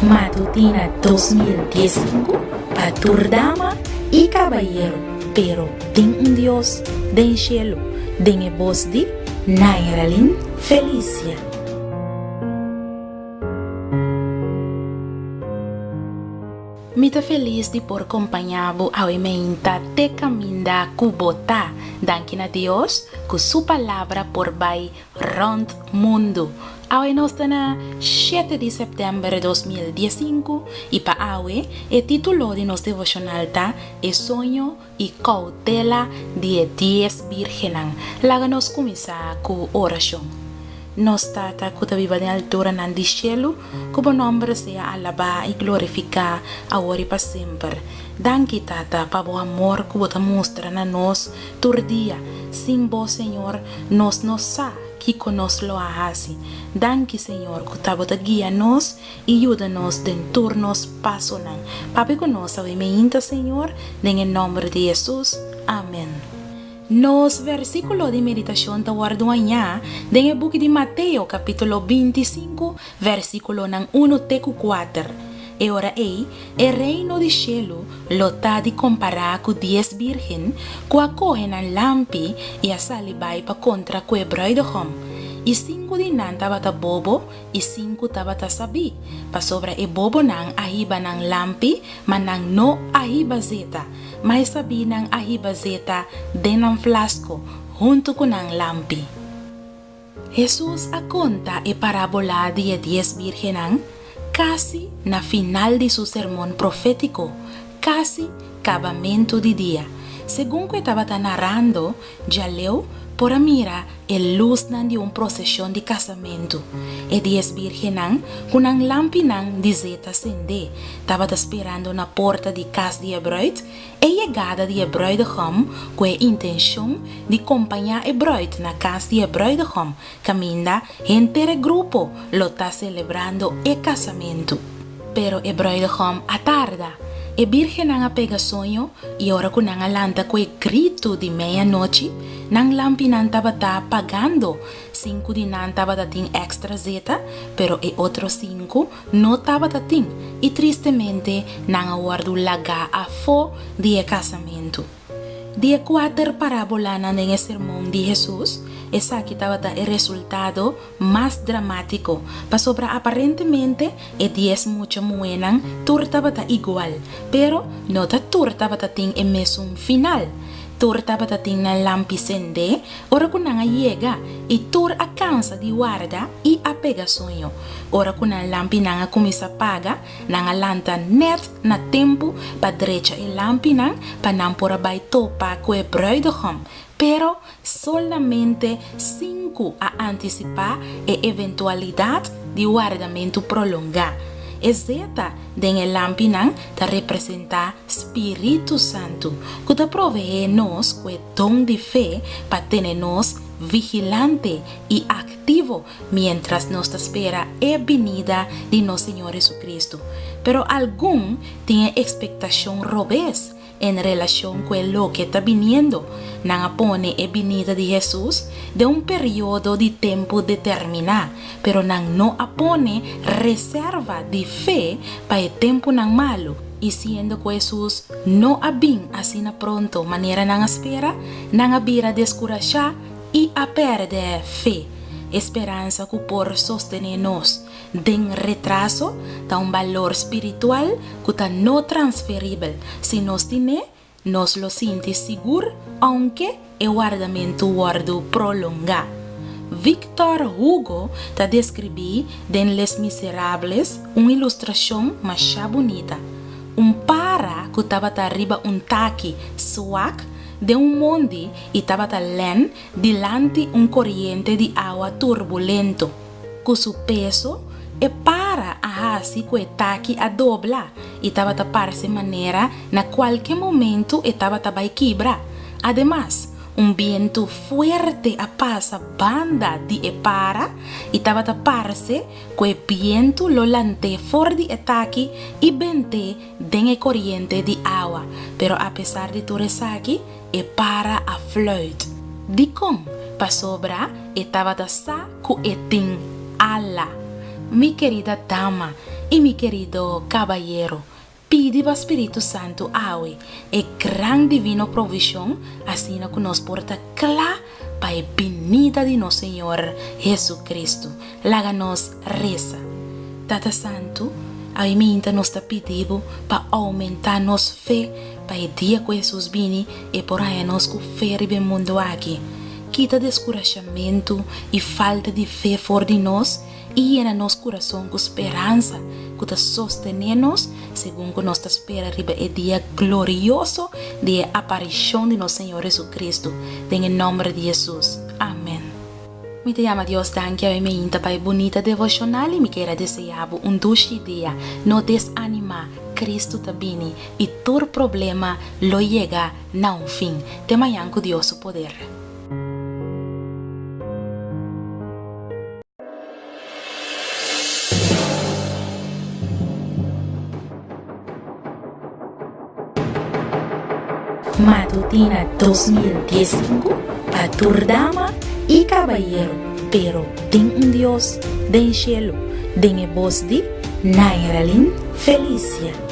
Matutina 2015 pa tur dama i kabayero, pero tin un Dios den shelu, den e bos di Nairalyn Felicia. Mi ta felis di por kompañá bo awe meinta te kaminda ku bo ta. Danki na Dios ku su palabra por bai rònt mundu. Awe nos ta na shete di sèptèmber 2015 i pa awe e título di nos devoshonal ta E Soño i Koutela di e Dies Bírgennan. Laga nos kuminsá ku orashon. Nos Tata ku ta biba den alturanan di shelu, ku bo nòmber sea alabá i glorifiká awor i pa semper. Danki, Tata, pa bo amor ku bo ta mustra na nos tur dia. Sin bo, Señor, nos no sa kiko nos lo a hasi. Danki, Señor, ku ta bo ta guia nos i yuda nos den tur nos pasonan. Papia ku nos awe meinta, Señor, den e nòmber di Hesus. Amen. Nos versíkulo di meditashon ta wòrdu hañá den e buki di Mateo kapítulo 25, versíkulonan unu te ku kuater. E ora ei, e Reino di shelu lo ta di kompará ku dies bírgen ku a kohe nan lampi i a sali bai pa kontra ku e brùidegòm. I sinku di nan tabata bobo i sinku tabata sabí, pasobra e bobonan a hiba nan lampi, ma nan no a hiba zeta, ma e sabínan a hiba zeta den nan flasko huntu ku nan lampi. Hesus a konta e parábola di e dies bírgennan kasi na final di su sermon profétiko, kasi kabamentu di dia. Segun ku e tabata narando, djaleu por a mira e lusnan di un proseshon di kasamentu. E dies bírgennan, ku nan lampinan di zeta sendé, tabata sperando na porta di kas di e brùit E yegada di e bruidegom ku e intenshon di kompañá e bruid na kas di e bruidegom kaminda henter e grupo lo ta selebrando e kasamentu. Pero e bruidegom a tarda. E bírgennan a pega soño i ora ku nan a lanta ku e gritu di meianochi, nan lampinan tabata pagando. Sinku di nan tabata tin èkstra zeta, pero e otro sinku no tabata tin i tristemente nan a wòrdu lagá afó di e kasamentu. Di e kuater parábolanan den e sermon di Hesus, esaki tabata e resultado mas dramátiko, pasobra aparentemente e dies mucha muhénan tur tabata igual, pero no ta tur tabata tin e mesun final. Tur tabata tin nan lampi sendé ora ku nan a yega i tur a kansa di warda i a pega soño. Ora ku nan lampinan a kuminsá paga, nan a lanta nèt na tempu pa drecha e lampinan pa nan por a bai topa ku e brùidegòm. Pero solamente sinku a antisipá e eventualidat di wardamentu prolongá. E zeta den e lampinan ta representá spiritu santu, ku ta proveé nos ku e don di fe pa tene nos vigilante i aktivo miéntras nos ta spera e binida di nos Señor Jesucristo. Pero algun tin e ekspektashon robes en relashon ku e loke ta biniendo. Nan a pone e binida di Hesus den un periodo di tempu determiná, pero nan no a pone reserva di fe pa e tempunan malu. I siendo ku Hesus no a bin asina pronto manera nan a spera, nan a bira deskurashá i a pèrdè fe. E speransa ku por sostené nos den retraso ta un balor spiritual ku ta no transferibel. Si nos tin'é, nos lo sinti sigur ounke e wardamentu wòrdu prolongá. Victor Hugo ta deskribí den Les Miserables un ilustrashon masha bunita, Un para ku tabata riba un taki swak den un mondi i tabata lèn dilanti un koriente di awa turbulento. Ku su peso, e para a hasi ku e taki a dobla i tabata parse manera na kualke momentu e tabata bai kibra. Ademas, un bientu fuerte a pasa banda di e para i tabata parse ku e bientu lo lant'é for di e taki i bent'é den e koriente di awa. Pero apesar di tur esaki, e para a fluit. Dikon? Pasobra e tabata sa ku e tin ala. Mi kerida dama, I mi kerido kabayero, pidi pa Spiritu Santu awe e gran divino provishon asina ku nos por ta kla pa e binida di nos Señor Hesu-Kristu. Laga nos resa. Tata Santu, awe minta nos ta pidi Bo pa oumentá nos fe pa e dia ku Hesus bini e por haña nos ku fe riba e mundu aki. Kita deskurashamentu i falta di fe for di nos i yena nos kurason ku speransa ku ta sostené nos segun ku nos ta spera riba e dia glorioso di e aparishon di nos Señor Hesu-Kristu. Den e nòmber di Hesus. Amèn. Mi ta yama Dios danki awe meinta pa e bunita devoshonal i mi kier a desea bo un dushi dia. No desanimá, Kristu ta bini i tur problema lo yega na un fin. Te mañan ku Dios su poder. Matutina 2015 pa tur dama i kabayero, pero tin un Dios den shelu, den e bos di Nairalyn Felicia.